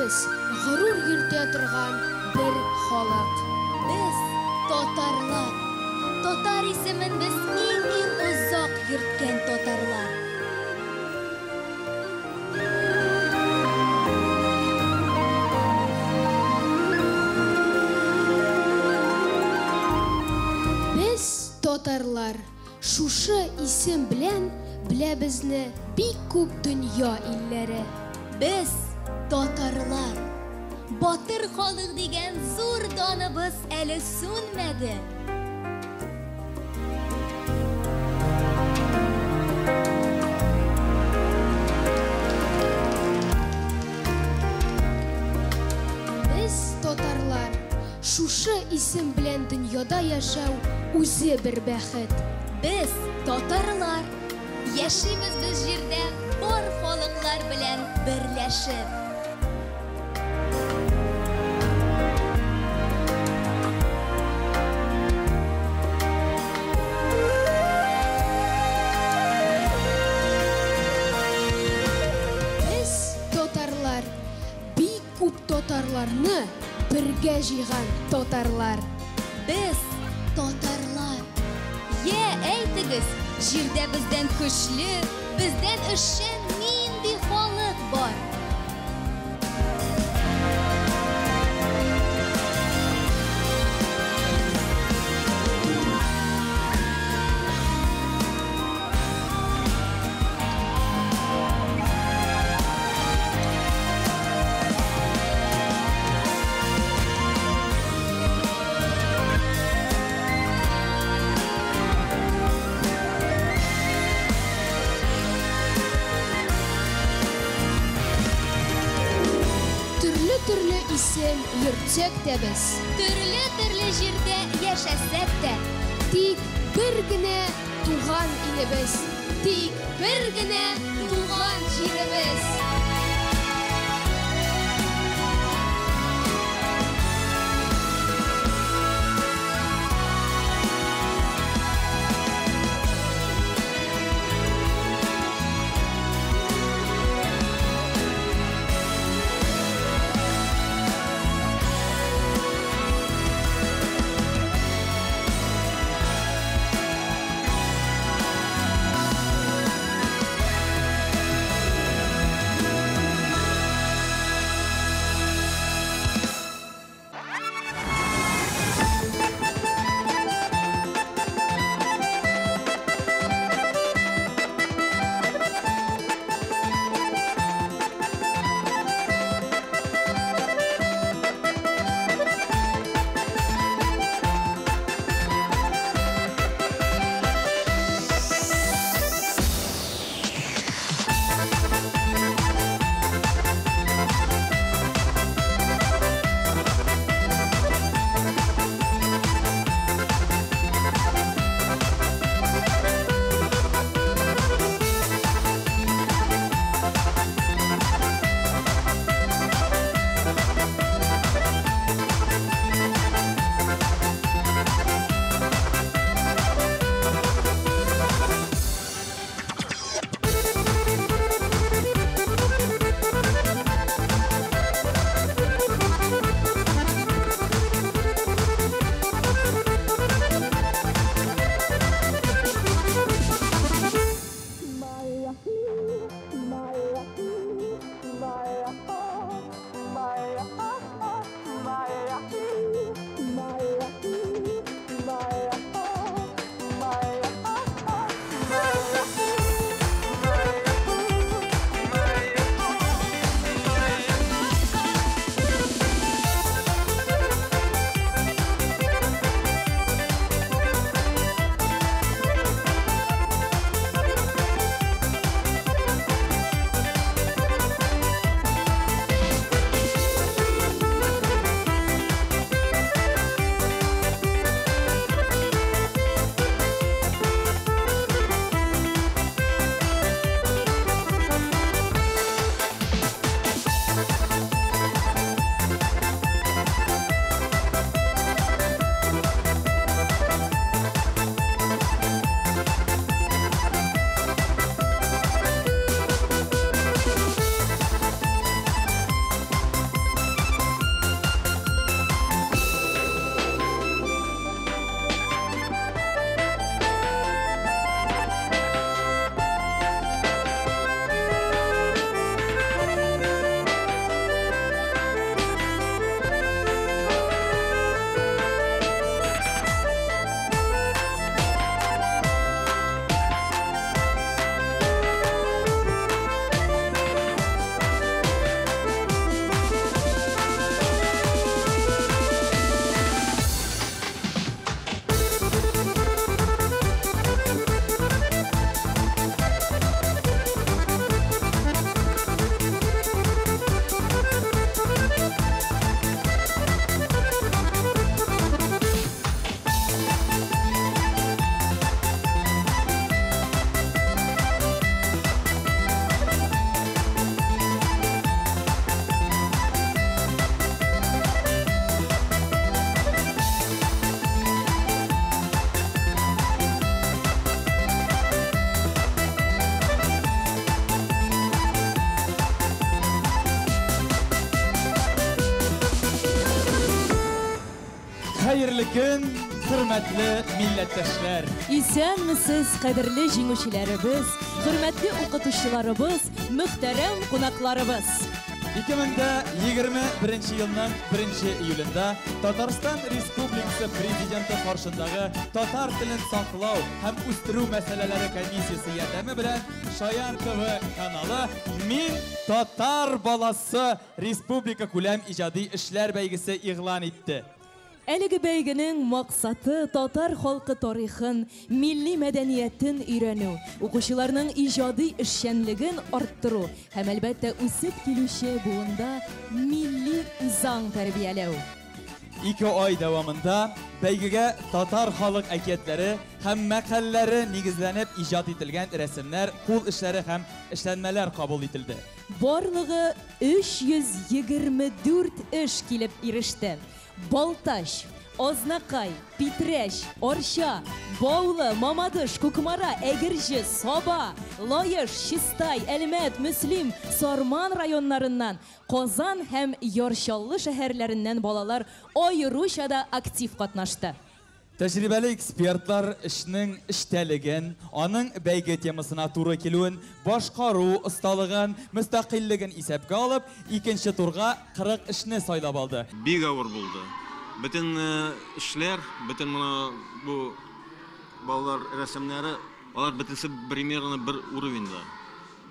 без горур йөртә торган бер халык. Без, татарлар. Татар исемен без иң-иң озак йөрткән татарлар. Без, татарлар, шушы исем белән белә безне бик күп дөнья илләре. Без, татарлар. Батыр халык дигән зур даныбыз әле сүнмәде. Без, татарлар, шушы исем белән дөньяда яшәү үзе бер бәхет. Без, татарлар, яшибез без җирдә бар халыклар белән берләшеп. Без, татарлар, бик күп татарларны бергә җыйган татарлар. Без, татарлар. Йә, әйтегез, җирдә бездән көчле, бездән эшчән нинди халык бар? Төрле-төрле исем йөртсәк тә без, Төрле-төрле җирдә яшәсәк тә, тик бер генә туган илебез, тик бер генә туган җиребез. Хәерле көн, хөрмәтле милләттәшләр! Исәнмесез, кадерле җиңүчеләребез, хөрмәтле укытучыларыбыз, мөхтәрәм кунакларыбыз! 2021 елның 1 июлендә Татарстан Республикасы Президенты каршындагы татар телен саклау һәм үстерү мәсьәләләре комиссиясе ярдәме белән Шаян ТВ каналы Мин татар баласы республика күләм иҗади эшләр бәйгесе игълан итте. Әлеге бәйгенең максаты татар халкы тарихын, милли мәдәниятен өйрәнү, укучыларның иҗади эшчәнлеген арттыру һәм, әлбәттә, үсеп килүче буында милли үзаң тәрбияләү. 2 ай дәвамында бәйгегә татар халык әкиятләре һәм мәкальләре нигезләнеп иҗат ителгән рәсемнәр, кул эшләре һәм эшләнмәләр кабул ителде. Барлыгы 324 эш килеп иреште. Балтач, Азнакай, Питрәч, Арча, Баулы, Мамадыш, Кукмара, Әгерҗе, Саба, Лаеш, Чистай, Әлмәт, Мөслим, Сарман районнарыннан, Казан һәм Яр Чаллы шәһәрләреннән балалар аеруча да актив катнашты. Тәҗрибәле экспертлар эшнең эчтәлеген, аның бәйге темасына туры килүен, башкару осталыгын, мөстәкыйльлеген исәпкә алып, икенче турга 40 эшне сайлап алды. Бик авыр булды. Бөтен эшләр, бөтен моны бу балалар рәсемнәре, алар бөтенесе примерно бер уровеньда.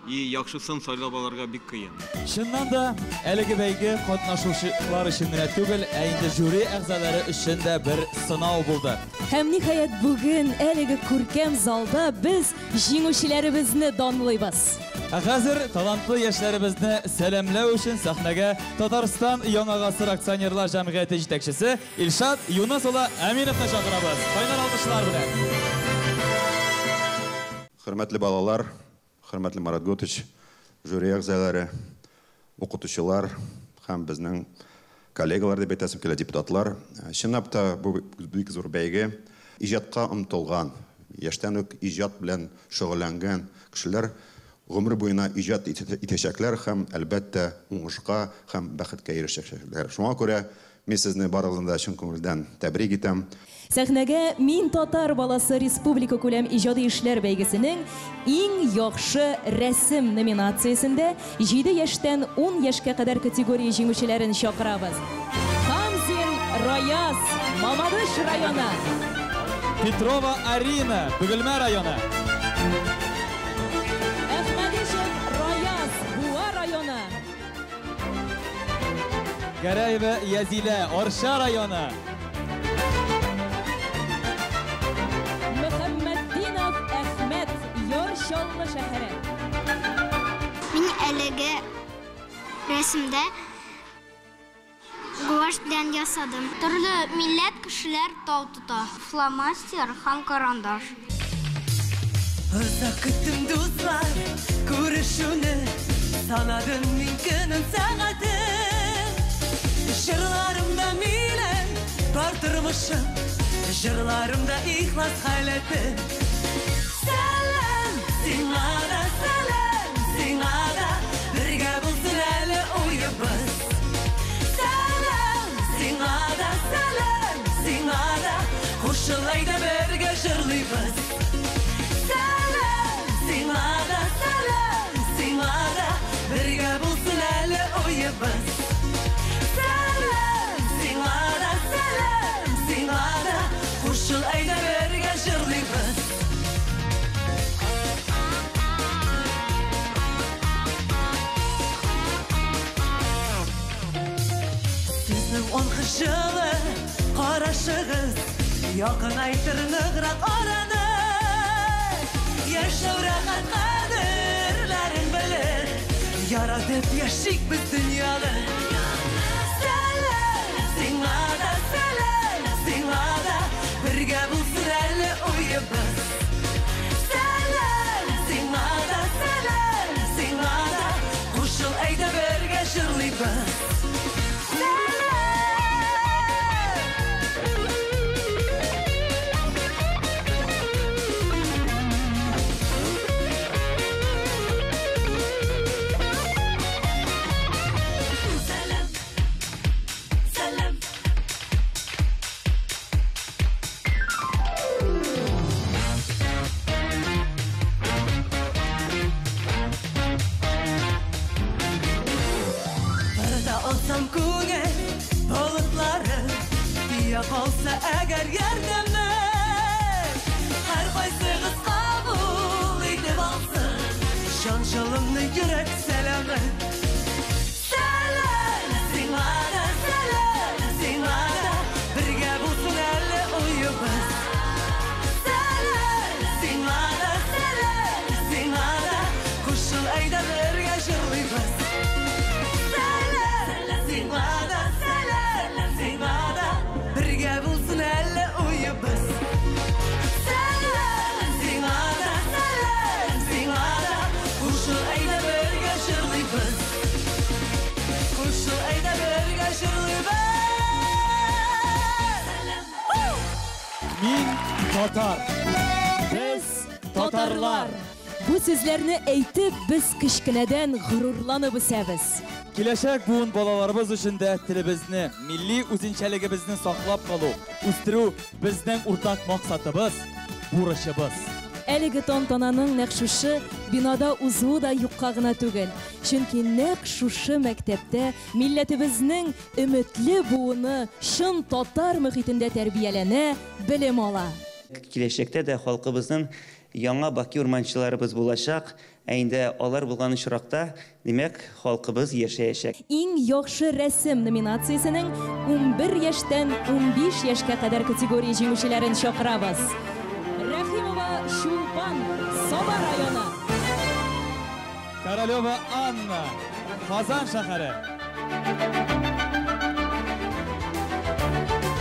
И яхшысын сайлап алырга бик кыен. Чыннан да, әлеге бәйге катнашучылар өчен генә түгел, ә инде жюри әгъзалары өчен дә бер сынау булды. Һәм ниһаять бүген әлеге күркәм залда без җиңүчеләребезне данлыйбыз. Ә хәзер талантлы яшьләребезне сәламләү өчен сәхнәгә Татарстан Яңа гасыр акционерлар җәмгыяте җитәкчесе Илшат Юныс улы Әминовны чакырабыз. Кайнар алкышлар белән. Хөрмәтле балалар, хөрмәтле Марат Готыч, жюри әгъзалары, укытучылар һәм безнең коллегалар дип әйтәсем килә, депутатлар. Чынлап та бу бик зур бәйге. Иҗатка омтылган, яшьтән үк иҗат белән шөгыльләнгән кешеләр гомер буена иҗат итәчәкләр һәм, әлбәттә, уңышка һәм бәхеткә ирешәчәкләр. Шуңа күрә мин сезне барыгызны да чын күңелдән тәбрик итәм. Сәхнәгә Мин татар баласы республика күләм иҗади эшләр бәйгесенең иң яхшы рәсем номинациясендә 7 яшьтән 10 яшькә кадәр категория җиңүчеләрен чакырабыз. Хамзин Раяз, Мамадыш районы. Петрова Арина, Бөгелмә районы. Әхмәдишев Раяз, Буа районы. Гәрәева Язилә, Арча районы. Мөхәммәтдинов Әхмәт, Яр Чаллы шәһәре. Мин әлеге рәсемдә гуашь белән ясадым. Төрле милләт кешеләр тау тота. Фломастер һәм карандаш. Озак көттем, дуслар, күрешүне, санадым мин көнен, сәгатен. Җырларымда минем бар тормышым, җырларымда ихлас халәтем. Сәлам, сиңа да, сәлам, сиңа да, бергә булсын әле уебыз. Сәлам, сиңа да, сәлам, сиңа да, кушыл әйдә бергә җырлыйбыз. Сәлам, сиңа да, сәлам, сиңа да, бергә булсын әле уебыз. Сәлам, сиңа да, сәлам, сиңа да, кушыл әйдә бергә җырлыйбыз. Сезнең аңкы карашыгыз якынайтыр ныграк араны. Яшәү рәхәт кадерләрен белер, яратып яшик без дөньяны. Сәлам, сиңа да, сәлам, сиңа да, бергә булсын әле уебыз. Сәлам, сиңа да, сәлам, сиңа да, кушыл әйдә бергә җырлыйбыз. Сәлам! Алсам күңел болытларын, тия калса әгәр ярдәмем, һәркайсыгыз кабул итеп алсын җан җылымны, йөрәк сәламен. Сәлам сиңа да, сәлам сиңа да, бергә булсын әле уебыз. Сәлам сиңа да, сәлам сиңа да, кушыл әйдә бергә җырлыйбыз. Сәлам сиңа да, сәлам сиңа да, бергә булсын әле уебыз. Сәлам сиңа да, сәлам сиңа да, кушыл әйдә бергә җырлыйбыз. Кушыл әйдә бергә җырлыйбыз. Мин татар. Без татарлар. Бу сүзләрне әйтеп, без кечкенәдән горурланып үсәбез. Киләчәк буын балаларыбыз өчен дә телебезне, милли үзенчәлегебезне саклап калу, үстерү безнең уртак максатыбыз, бурычыбыз. Әлеге тантананың нәкъ шушы бинада узуы да юкка гына түгел. Чөнки нәкъ шушы мәктәптә милләтебезнең өметле буыны чын татар мөхитендә тәрбияләнә, белем ала. Киләчәктә дә халкыбызның яңа Баки урманчыларыбыз булачак, ә инде алар булган очракта, димәк, халкыбыз яшәячәк. Иң яхшы рәсем номинациясенең 11 яшьтән 15 яшькә кадәр категория җиңүчеләрен чакырабыз. Рәхимова Чулпан, Саба районы. Королева Анна, Казан шәһәре.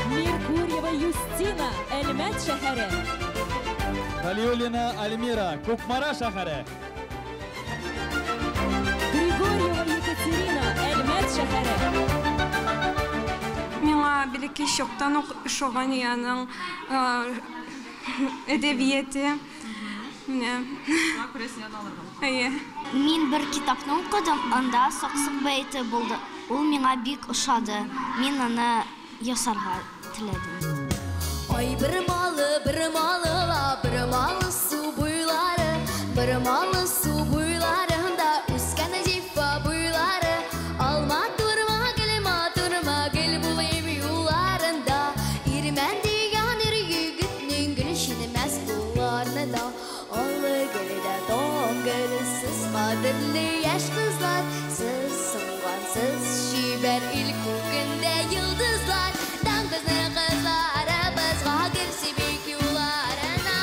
Меркурьева Юстина, Әлмәт шәһәре. Галиуллина Альмира, Кукмара шәһәре. Григорьева Екатерина, Әлмәт шәһәре. Миңа бәләкәй чактан ук ошаган аның әдәбияты. Менә. Әйе. Мин бер китапны укыдым, анда Саксык бәете булды. Ул миңа бик ошады. Мин аны ясарга теләдем. Ай бер малы, бер малы ла, бер малы су буйлары, бер малы су буйларында үскән зифа буйлары. Алма турма, гөл матурма, гөл булыйм юлларында. Ирмән дигән ир егетнең гөл шинмәс кулларында. Аллы гөлдә таң гөл, сез кадерле яшь кызлар, сез сынган, сез чибәр ил күгендә йолдызлар. Таң безнең кызларыбызга гөл сибик юлларына,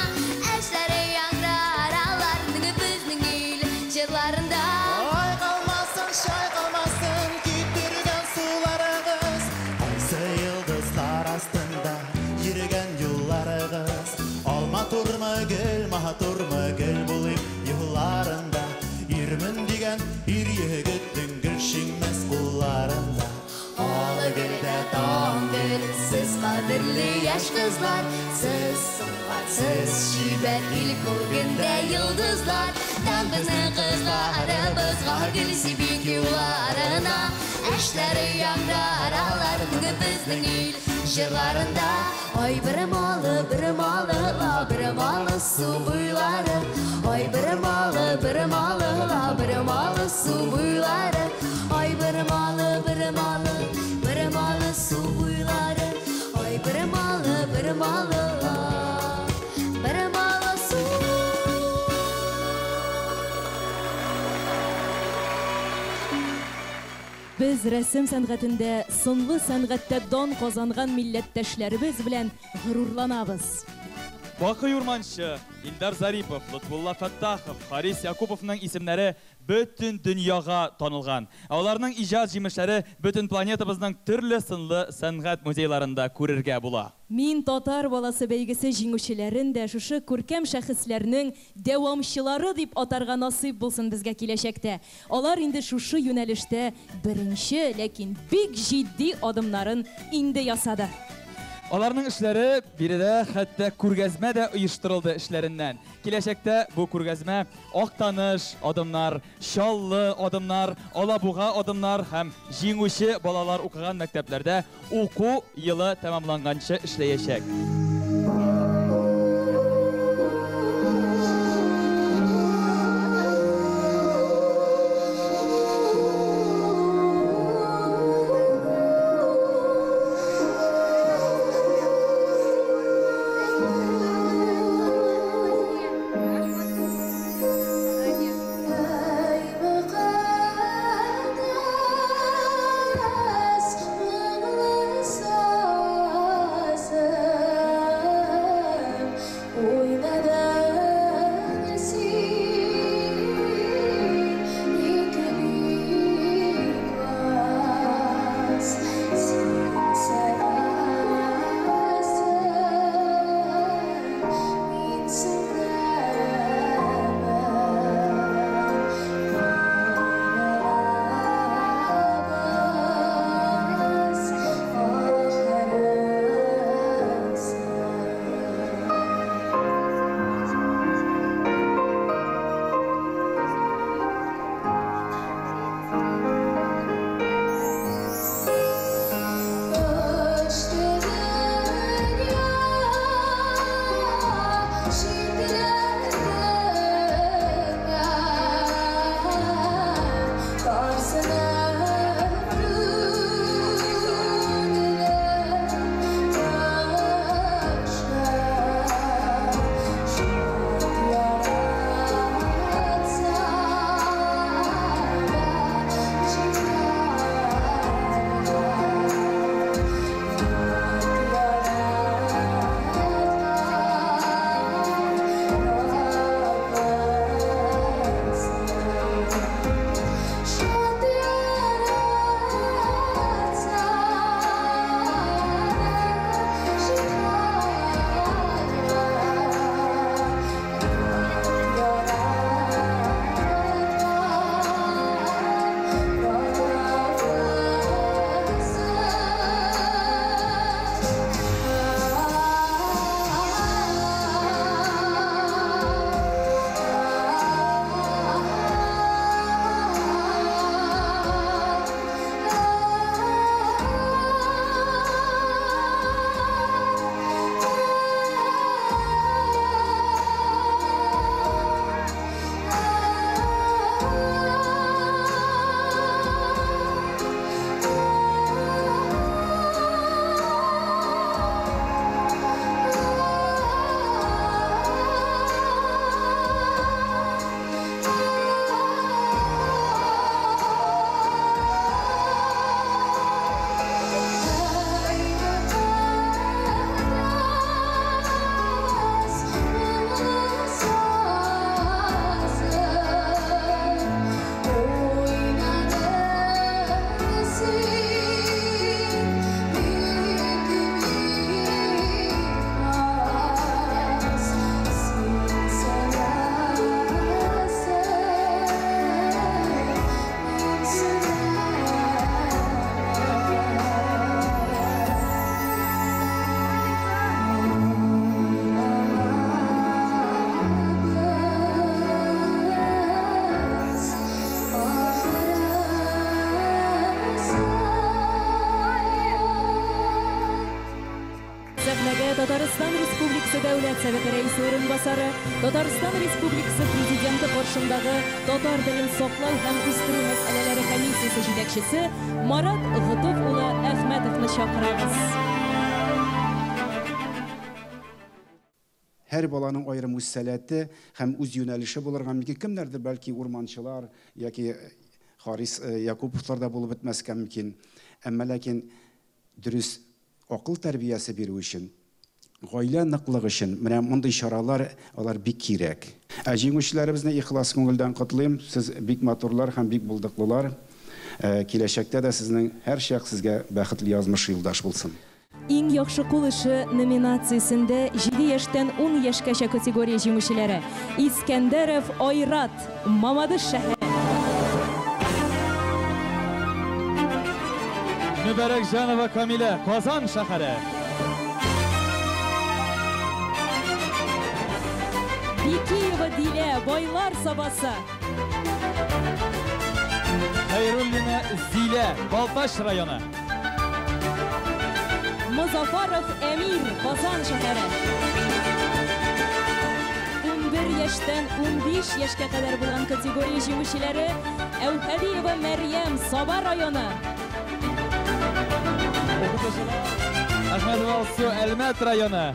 эшләре яңгырар аларның безнең ил җырларында. Ай калмасын, чай калмасын, киптергән суларыгыз, Кайсы йолдызлар астында йөргән юлларыгыз. Алма турмы, гөл матурмы, гөл булыйм юлларында. Ирмен дигән ир егетнең гөл шиңмәс кулларында. Алы гөлдә таң гөл, сез кадерле яшь кызлар, сез сыңган, сез чибәр ил күгендә йолдызлар. Таң безнең кызларыбызга гөл сибик юлларына, эшләре яңгырар аларның безнең ил җырларында. Ай бер малы, бер малы ла, бер малы су буйлары. Ай бер малы, бер малы ла, бер малы су буйлары. Ай бер малы, бер малы, бер малы су буйлары. Ай бер малы, бер малы ла, бер малы су. Без рәсем сәнгатендә, сынлы сәнгатьтә дан казанган милләттәшләребез белән горурланабыз. Бакый Урманчы, Илдар Зарипов, Лотфулла Фәттахов, Харис Якуповның исемнәре бөтен дөньяга танылган. Ә аларның иҗат җимешләре бөтен планетабызның төрле сынлы сәнгать музейларында күрергә була. Мин татар баласы бәйгесе җиңүчеләрен дә шушы күркәм шәхесләрнең дәвамчылары дип атарга насыйп булсын безгә киләчәктә. Алар инде шушы юнәлештә беренче, ләкин бик җитди адымнарын инде ясады. Аларның эшләре биредә хәтта күргәзмә дә оештырылды эшләреннән. Киләчәктә бу күргәзмә Актаныш адымнар, Чаллы адымнар, Алабуга адымнар һәм җиңүче балалар укыган мәктәпләрдә уку елы тәмамланганчы эшләячәк. Татарстан Республикасы Дәүләт Советы Рәисе урынбасары, Татарстан Республикасы Президенты каршындагы татар телен саклау һәм үстерү мәсьәләләре комиссиясе җитәкчесе Марат Готыф улы Әхмәтовны чакырабыз. Һәр баланың аерым үз сәләте һәм үз юнәлеше булырга мөмкин. Кемнәрдер бәлки урманчылар яки Харис Якуповлар да булып бетмәскә мөмкин. Әмма ләкин дөрес акыл тәрбиясе бирү өчен, гаилә ныклыгы өчен менә мондый чаралар алар бик кирәк. Ә җиңүчеләребезне ихлас күңелдән котлыйм. Сез бик матурлар һәм бик булдыклылар. Киләчәктә дә сезнең һәрчак сезгә бәхетле язмыш юлдаш булсын. Иң яхшы кул эше номинациясендә 7 яшьтән 10 яшькәчә категория җиңүчеләре: Искәндәров Айрат, Мамадыш шәһәре. Мөбәрәкҗанова Камилә, Казан шәһәре. Бикиева Дилә, Байлар Сабасы. Хәйруллина Зилә, Балтач районы. Мозафаров Әмир, Казан шәһәре. 11 яшьтән 15 яшькә кадәр булган категория җиңүчеләре: Әүхәдиева Мәрьям, Саба районы. Укытучылар: Әхмәтова Алсу, Әлмәт районы.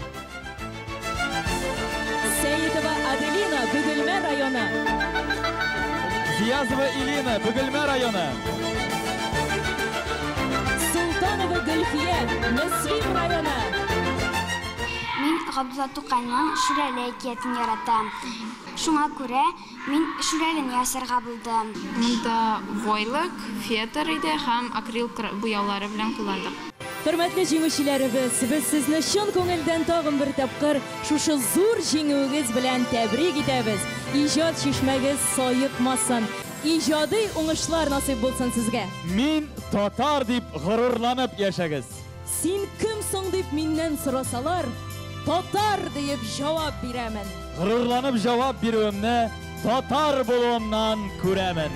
Сәетова Аделина, Бөгелмә районы. Зиязова Илина, Бөгелмә районы. Султанова Гөлфия, Мөслим районы. Мин Габдулла Тукайның Шүрәле әкиятен яратам. Шуңа күрә мин Шүрәлене ясарга булдым. Монда войлок, фетр иде һәм акрил буяулары белән кулландык. Хөрмәтле җиңүчеләребез, без сезне чын күңелдән тагын бер тапкыр шушы зур җиңүегез белән тәбрик итәбез. Иҗат чишмәгез саекмасын. Иҗади уңышлар насыйп булсын сезгә. Мин татар дип горурланып яшәгез. Син кем соң дип миннән сорасалар, татар диеп җавап бирәмен. Горурланып җавап бирүемне татар булуымнан күрәмен.